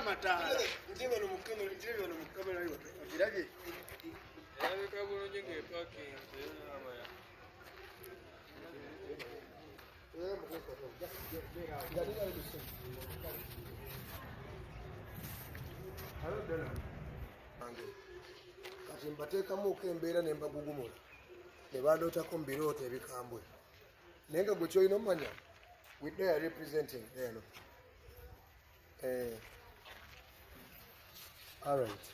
Amataala. Nje wano mu kamera, nje wano mu kamera yo. Ogirabye? Erabika bulungi ng'epakinze abaya. Kati mbateekamuko embeera ne mbagugumula ne bandootako mu birooto ebikambwe, naye nga gwe kyolina omumanya, we there representing eno. Alright.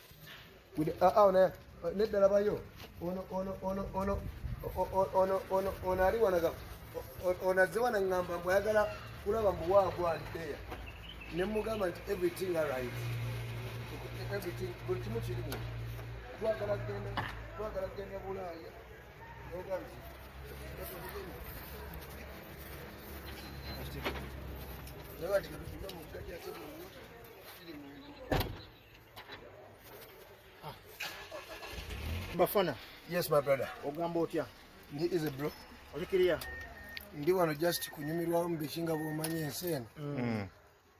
Naye nedda, labayo ono ono ono ono ono ono ono ali wano, ono azze wano ŋŋamba mbu ayagala kulaba mbu waagwa there, ne mugamba nti everything alright, everything, buli kimu kirimu. Twagala kugenda Bulaaya noga nti naye ati tutume mu ggaji ate kiri mu. Bafana. Yes, my brother. Ogamba otya? Ndi easy, bro. Olikiriya? Ndi wano just kunyumirwamu biki, nga bw'omanyi ensi eno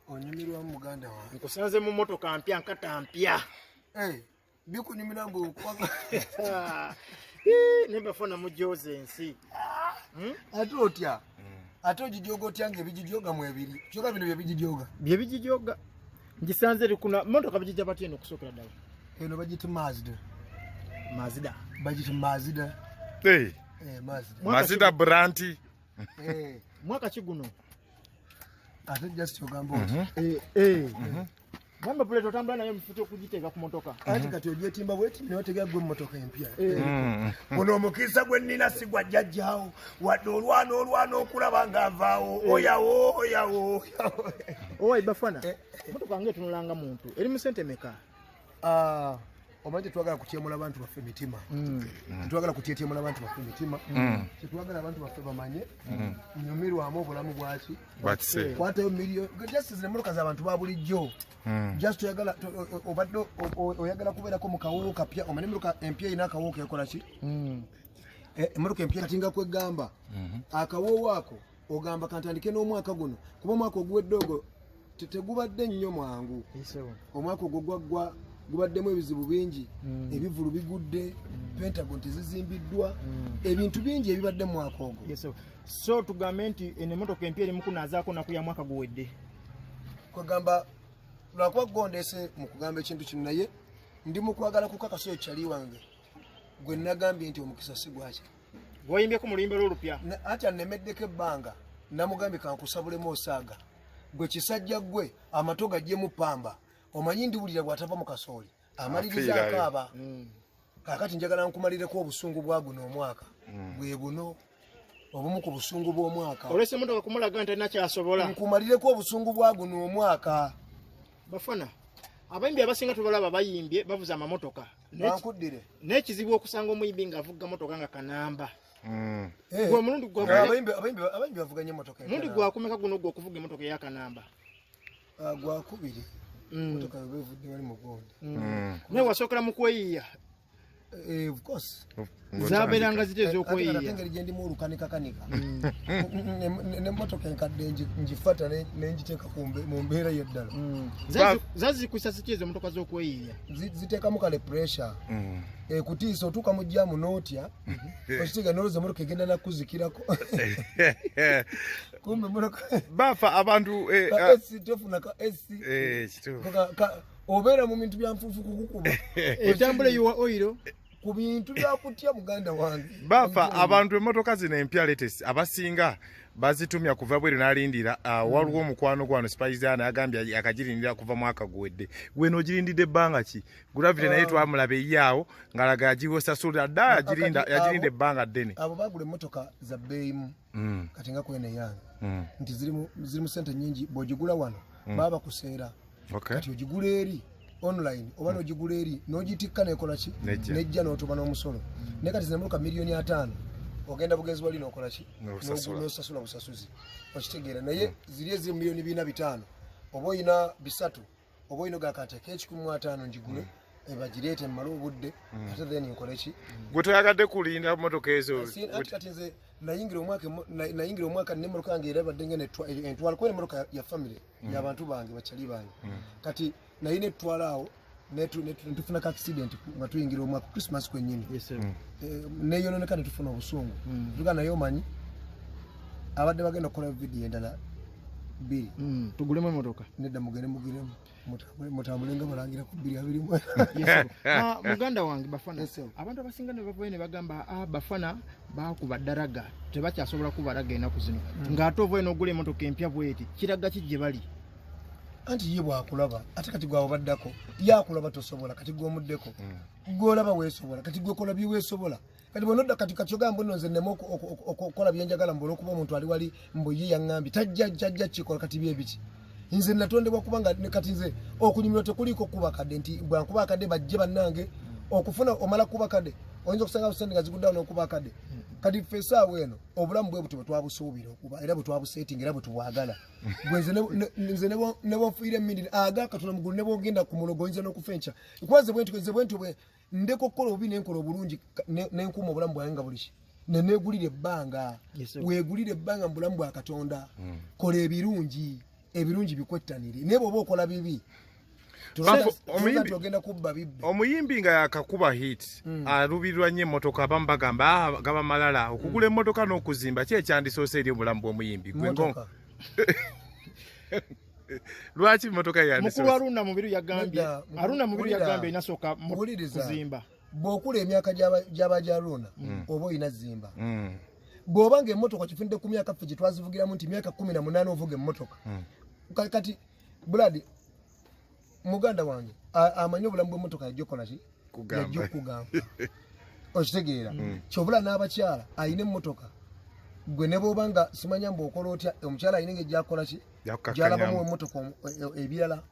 onyumirwamu, muganda wange. Nkusanze mu motoka mpya, nkata mpya. Eh, bikunyumira mbu okuwaga. Naye bafana mujooza ensi. Ate otya, ate ogijoga otya nga ebigijoga mu ebiri? Kyoka bino byebigijoga. Byebigijoga. Ngisanze eri kuna motoka, bagijja batya eno okusookera ddala? Eno bagita Mazda. Mazda. Bagita Mazda. Hey, Eh, Mazda. Mazda brand. Eh. Mwaka ki guno? Ate just ogamba otya? Gamba plate otambula nayo mufuti okugiteeka ku motoka. Anti kati ogyetimba bweti newategera gwe emmotoka empya. Guno omukisa gwe nnina si gwa jjajjaawo, wadde olwana olwana okulaba ng'avaawo oyawo oyawo oyawo. Owayi bafana, motoka nga etunulanga muntu, eri mu sente meka? Ah, omanyi tetwagala kutyemula bantu baffe mitima, tetwagala kutyetyemula bantu baffe mitima. Tetwagala abantu baffe bamanye nyumirwamu obulamu bwaki. Bwakise. Kwatayo miliyoni, just zino emmotoka z'abantu ba bulijjo. Just oyagala obadde oyagala kubeerako mu kawoowo kapya. Omanye emmotoka empya erina akawoowo kekola ki? Emmotoka empya kati nga kwegamba akawoowo ako ogamba kantandike n'omwaka guno, kuba omwaka oguwedde ogwo tegubadde nnyo mwangu. Omwaka ogwo gwaggwa gubaddemu ebizibu bingi, ebivulu bigudde, Pentagon tezizimbiddwa, ebintu bingi ebibadde mu mwaka ogwo. Yes, sir. So tugambe nti eno emotoka empya eri mukunaazaako naku ya mwaka guwedde? Kwegamba lwakuba gondese mu kugamba ekintu kino, naye ndi mu kwagala kukakasa oyo kyali wange gwe nagambye nti omukisa si gwaki. Gwayimbyeko mu luyimba lw'olupya. Anti anemeddeko ebbanga, namugambye kankusabulemu osaaga gwe kisajja gwe amato gajjemu pamba. Omanyi ndiwulira bw'atava mu kasooli amaliriza Afiirayo. akaaba. Kaakati njagala nkumalireko obusungu bwa guno omwaka, bwe buno obumu ku busungu bw'omwaka. Olwesa emotoka kumulaga nti alina kyasobola. Nkumalireko obusungu bwa guno omwaka. Bafana, abayimbi abasinga tubalaba bayimbye bavuze amamotoka. Bankuddire. N'ekizibu okusanga omuyimbi ng'avuga motoka nga kanamba. Eh, Gwe omulundi abayimbi bavuganya emotoka mulundi empya. gwakumeka guno gwe okuvuga emotoka eyakanamba? Ah, gwakubiri. Emotoka yoba evudde wali mugondi. Naye wasookera mu kweyiya? Eh, of course. Zabeeranga ziti Ate ez'okweyiya? engeri gye ndimu olukanikakanika nemmotoka enkadde ngifata nengiteeka mu mbeera yeddala. Zazikusa ziti ezo emotoka z'okweyiya? Ziteekamu kale pressure ekutiisa, otuuka mu jam n'otya, okitegeera, nolowooza emotoka egenda nakuzikirako, kumbe emotoka Bafa abantu ka AC, tofuna ka AC. Kituufu. Obeera mu bintu bya nfuufu kukukuba. Etambula eyiwa oil. Ku bintu byakutya, muganda wange. Bafa, abantu emmotoka zino empya latest abasinga bazitumya kuva bweru n'alindira. Waliwo omukwano gwano Spice yagambye akagirindira kuva mwaka guwedde. Gwe n'ogirindidde ebbanga ki? Gravity naye twamulaba eyaawo ng'alaga agiwosasulira dda, yagirinda Kati yagirinda ebbanga ddene. Abo bagula emmotoka za bbeeyimu. Kati nga kweno eyange nti zirimu sente nyingi, bw'ogigula wano baba bakuseera. Kati ogigula eri online oba n'ogigula eri n'ogitikka nekola ki? Nejja. Nejja n'otoba n'omusolo. Naye kati zino emmotoka miliyoni 50, ogenda bugenzi wali n'okola ki? N'osasula. N'osasula busasuzi, okitegeera? Naye ziri eziri miliyoni 4, 5, oba oyina 300, oba oyina ogakateeka 150 ngigule, bagireete mmale obudde, ate then nkole ki? Gwe toyagadde kulinda motoka ezo? Anti kati nze nayingira omwaka nemmotoka yange era badde nga entwala, kuba emmotoka ya family y'abantu bange, bakyali bange. Kati Naye netutwala awo netufuna ka accident nga tuyingira omwaka Christmas kwennyini. Neyononeka netufuna obusungu. Tuga naye omanyi abadde bagenda okukola vidiyo endala 2. Tugulemu emmotoka. Nedda mugende mugiremu. Mutambule nga balangira ku 2021. Muganda wange Bafana, abantu abasinga ne bavayo ne bagamba Bafana bakuba ddaraga tebakyasobola kubalaga ennaku zino. Ng'ate ovayo n'ogula emmotoka empya bw'eti kiraga ki gye bali? Anti ye bw'akulaba ate kati gwe obaddako yakulaba tosobola kati gwe omuddeko gw'olaba weesobola kati gwe okola byeweesobola kati bw'onodda kati kati ogamba nno nze nneme okukola bye njagala mbu olw'okuba omuntu ali wali mbu ye yaŋŋambye tajja kikola kati bye biki. Nze natondebwa kubanga kati nze okunyumirwa tekuliiko kuba kadde nti bwankuba akadde bajje bannange okufuna omala kuba kadde oyinza okusanga busente nga ziguddawo n'okuba akadde. Kati ffe essaawa eno obulamu bwe butyo bwe twabusuubira okuba era bwe twabuseetinga era bwe tubwagala. Gwe nze ne bw'onfuuyira emmindi aga Katonda mu ggulu ne bw'ogenda ku mulogo oyinza n'okufa enkya. Kuba nze bwe ntyo ndeka okukola obubi ne nkola obulungi ne nkuuma obulamu bwange nga buli ki. Ne neegulira ebbanga. Weegulire ebbanga mu bulamu bwa Katonda. Kola ebirungi. Ebirungi bikwettanire. Naye bw'oba okola bibi ogenda kubba bibbe. Omuyimbi nga yakakuba hit alubirirwa nnyo emmotoka abamu bagamba gaba malala okugula emmotoka n'okuzimba ki ekyandisoose eri obulamu bw'omuyimbi. Lwaki emmotoka yandisoose? Mukulu Aruna Mubiru yagambye Aruna Mubiru yagambye inasooka kuzimba. Bw'okula emyaka gy'aba Aruna oba olina zimba. Bw'oba ng'emmotoka kifunidde ku myaka ffe gye twazivugiramu nti myaka 18 ovuga emmotoka. Kati Buladi muganda wange amanyi obulamu bw'emmotoka yajja okukola ki? Yajja okugamba. Okitegeera. Kyobula n'abakyala alina emmotoka gwe ne bw'oba nga simanya mbu okola otya omukyala alina engeri gy'akola ki? Gy'alabamu emmotoka ebirala.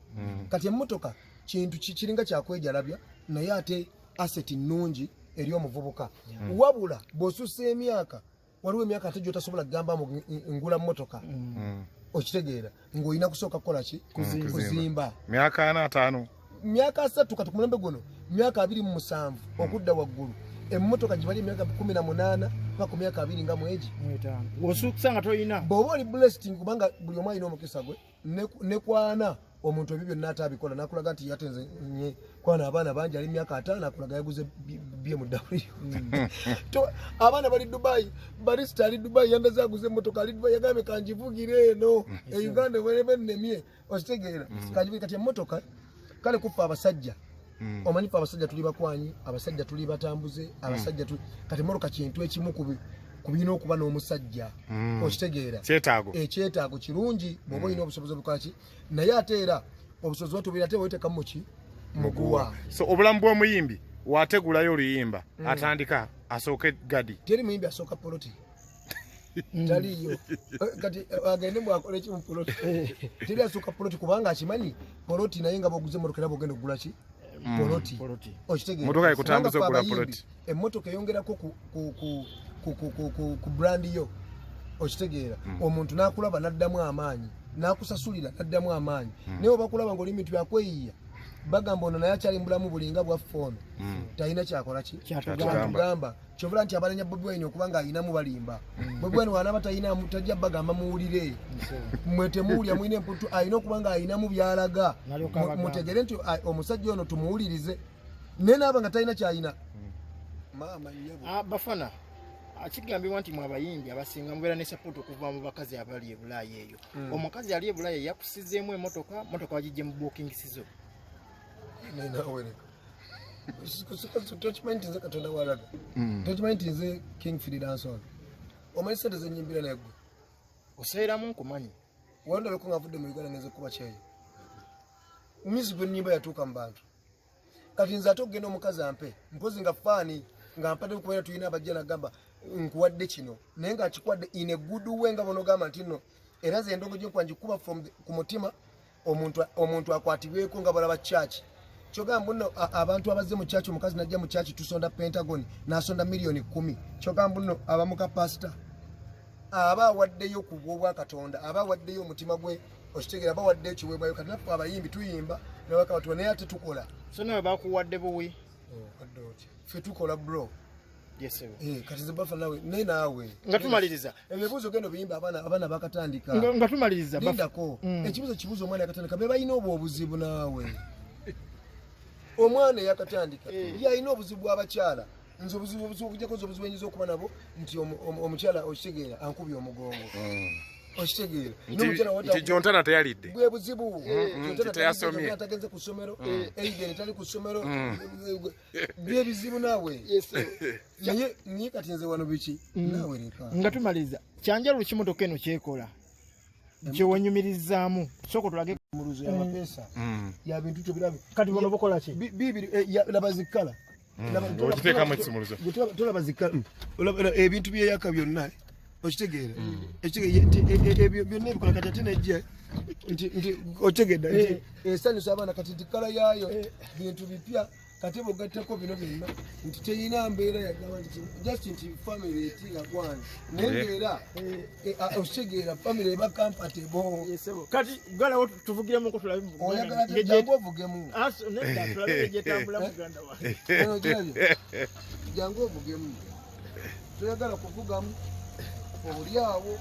Kati emmotoka kintu kiringa kyakwejalabya naye ate asset nnungi eri omuvubuka. Wabula bw'osussa emyaka waliwo emyaka ate gy'otasobola kugamba mbu ngula mmotoka. Okitegeera ng'olina kusooka kukola ki? Kuzimba. Myaka 45. Myaka 3 kati ku mulembe guno myaka 27 okudda waggulu. Emmotoka gye bali emyaka 18 paka ku myaka 25. Osussa nga toyina. Bw'oba oli blessed kubanga buli omu alina omukisa gwe ne kwana omuntu ebyo byonna ate abikola n'akulaga nti yate nze nye kwana abaana bangi ali myaka 5 akulaga yaguze BMW. Abaana bali Dubai, barista ali Dubai yandaze aguze emmotoka ali Dubai yagambye kanjivugire eno e Uganda werebe nnemye okitegeera. Kanjivugire kati emmotoka kale kufa abasajja. Omanyi ffe abasajja tuli bakwanyi, abasajja tuli batambuze, abasajja tuli kati emmotoka kintu ekimu ku birina okuba n'omusajja. Okitegeera. Kyetaago. Ekyetaago kirungi bw'oba olina obusobozi obukola ki naye ate era obusobozi bwatubeera ate weteekamu muki muguwa. So obulamu bw'omuyimbi wategulayo oluyimba atandika asooke gadi. Teri muyimbi asooka poloti. Taliyo. Kati agende bw'akola ki mu poloti. Teri asooka poloti kubanga akimanyi poloti naye nga bw'oguze emmotoka era bw'ogenda okugula ki? Poloti. Okitegeera. Emmotoka ekutambuza okugula poloti. Emmotoka eyongerako ku brand yo. Okitegeera. Omuntu n'akulaba n'addamu amaanyi, n'akusasulira n'addamu amaanyi. Naye oba kulaba ng'oli bintu byakweyiiya bagamba ono naye akyali mu bulamu bulinga bwaffe ono talina kyakola ki? Kyatugamba. Kyovula nti abalenya Bobi Wine okuba nga ayinamu balimba. Bobi Wine wanaaba talinamu tajja bagamba muwulire. Mmwe temuwulira mulina emputu alina okuba nga ayinamu by'alaga. Mutegere nti omusajja ono tumuwulirize. Naye naaba nga talina ky'alina. Maama nnyabo. Bafana kigambibwa nti mwe abayimbi abasinga mubeera ne support okuva mu bakazi abali e Bulaaya eyo. Omukazi ali e Bulaaya yakusizeemu emmotoka, mmotoka wagigye mu booking sizo. Tokimanyi nti nze Katonda walaga. Tokimanyi nti nze King Philly Danson. Omanyi ssente ze nnyimbira naye ggwe. Oseeramu nkumanyi. Wandabeko nga nvudde mu Uganda ngenze kuba kyeyo. Music gwe nnyimba yatuuka mu bantu. Kati nze ate okugenda omukazi ampe mpozi nga faani nga mpadde kubeera tulina abajja nagamba nkuwadde kino naye ng'akikuwadde in a good way nga bw'onoogamba nti nno era nze endongo gye nkuba ngikuba from ku mutima omuntu akwatibweko nga balaba church. Kyogamba nno abantu abazze mu church omukazi n'ajja mu church tusonda Pentagon n'asonda miliyoni 10. Kyogamba nno abamuka pastor aba awaddeyo ku bw'obwa Katonda, aba awaddeyo omutima gwe okitegeera, aba awaddeyo ekiweebwayo. Kati naffe abayimbi tuyimba ne bakaba naye ate tukola. So nawe bakuwadde buwi? Wadde otya? Ffe tukola bro. Yes sir. Kati nze bafa nawe naye naawe. Nga tumaliriza. Ebibuuzo genda obiyimba abaana bakatandika. Nga tumaliriza. Lindako. Ekibuuzo kibuuzo omwana yakatandika be balina obwo obuzibu naawe. Omwana eyakatandika yalina obuzibu bw'abakyala. Nze obuzibu okujjako nze obuzibu enyinza okuba nabo nti omukyala okitegeera ankubye omugongo. Okitegeera. Nti Jontana teyalidde. Bwe buzibu. Nti teyasomye. Tagenze ku ssomero, Aiden tali ku ssomero. Bye bizibu naawe. Naye kati nze wano biki? Naawe leka. Nga tumaliriza, kyanjawulo kimotoka eno kyekola kyewenyumirizaamu sooka tulage muluzo y'amapeesa ya bintu tebirabe. Kati buno bukola ki? Bibiri laba zikkala. Okiteekamu ekisumuluzo. Tolaba zikkala. Ebintu byeyaka byonna okitegeera. Ebyo byonna ebikola kati ate nejje nti otegedda nti esanyusa abaana kati nti kkala yaayo bintu bipya kati bw'ogattako bino byonna nti teyina mbeera yagamba nti just nti family eti yagwana naye ng'era okitegeera family eba comfortable. Kati galawo tuvugiremuko tulabe. Oyagala jangu ovugemu. Nedda tulabe gyetambula muganda wange. Jangu ovugemu. Toyagala kuvugamu oli awo.